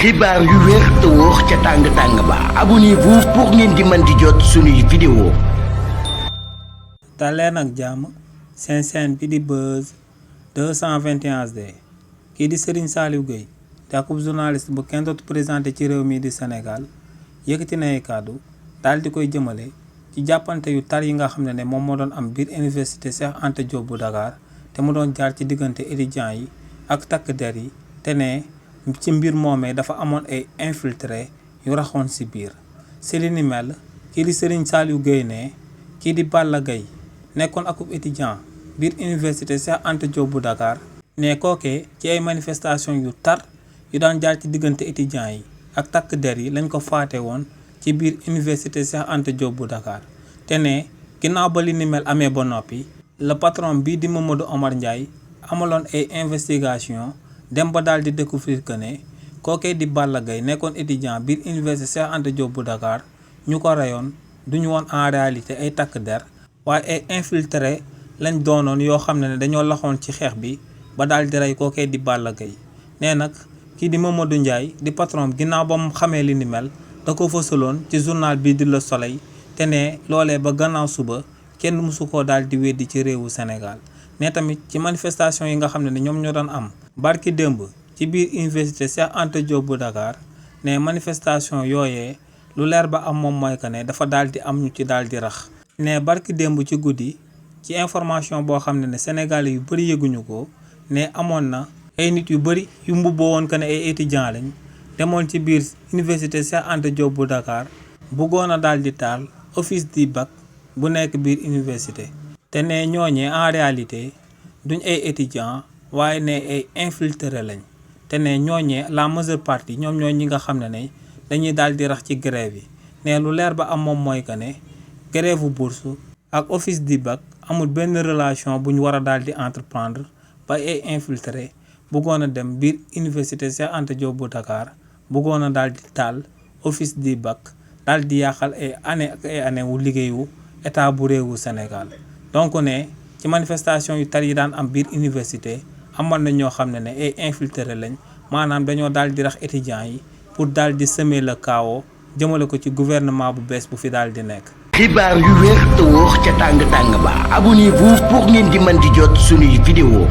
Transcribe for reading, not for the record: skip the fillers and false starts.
xibaar yu wér te wóor ca tàng-tàng ba abonnez-vous pour ngeen di mën di jot suñuy vidéo. daleen ak jàmm seen chaîne bi di Buzz 221HD kii di Serigne Saliou Gueye di akub journaliste bu kenn dootu présenté ci réew mi di Sénégal yëkkati na ay kàddu daal di koy jëmale ci jàppante yu tar yi nga xam ne moom moo doon am biir université Cheikh Anta Diop bu Dakar te mu doon jaar ci diggante étudiants yi ak takk der yi te ne ci mbir moomee dafa amoon ay infiltré yu raxoon ci biir si li ni mel kii di Serigne Saliou Gueye ne kii di Balla Gaye nekkoon akub étudiant biir université Cheikh Anta Diop bu Dakar ne kookee ci ay manifestation yu tar yu daan jaar ci diggante étudiants yi ak takk der yi lañ ko faate woon ci biir université Cheikh Anta Diop bu Dakar te ne ginnaaw ba li ni mel amee ba noppi le patron bii di Mamadou Omar Ndiaye amaloon ay investigation dem ba daal di découvrir que ne kookee di Balla Gaye nekkoon étudiant biir université Cheikh Anta Diop bu Dakar ñu ko reyoon duñu woon en réalité ay takk der waaye ay infiltré lañ doonoon yoo xam ne dañoo laxoon ci xeex bi ba daal di rey kookee di Balla Gaye nee nag kii di Mamadou Ndiaye di patron ginnaaw ba mu xamee li ni mel da ko fësaloon ci journal bii di Le Soleil te ne loolee ba gannaaw suba kenn mësu koo daal di weddi ci réewu Sénégal ne tamit ci manifestation yi nga xam ne ñoom ñoo doon am barki démb ci biir université Cheikh Anta Diop bu Dakar ne manifestation yooyee lu leer ba am moom mooy que ne dafa daal di am ñu ci daal di rax ne barki démb ci guddi ci information boo xam ne Sénégalais yu bëri yëguñu ko ne amoon na ay nit yu bëri yu mbubboo woon que ne ay étudiants lañ demoon ci biir université Cheikh Anta Diop bu Dakar bëggoon a daal di taal office du bac bu nekk biir université te ne ñooñee en réalité duñ ay étudiants waaye ne ay infiltré lañ te ne ñooñee la majeure partie ñoom ñooy ñi nga xam ne dañuy daal di rax ci grève yi ne lu leer ba am moom mooy que ne grève bu bourse ak office du bac amul benn relation bu ñu war a daal di entreprendre ba ay infiltré bëggoon a dem biir université Cheikh Anta Diop bu Dakar bëggoon a daal di taal office du bac daal di yàqal ay année ak ay année wu liggéeyu état bu réewu Sénégal donc ne ci manifestation yu tar yi daan am biir université amal na ñoo xam ne ay infiltré lañ maanaam dañoo daal di rax étudiants yi pour daal di semer le chaos jëmale ko ci gouvernement bu bees bu fi daal di nekk. xibaar yu wér te wóor ca tàng-tàng ba abonnez-vous pour ngeen di mën di jot suñuy vidéo.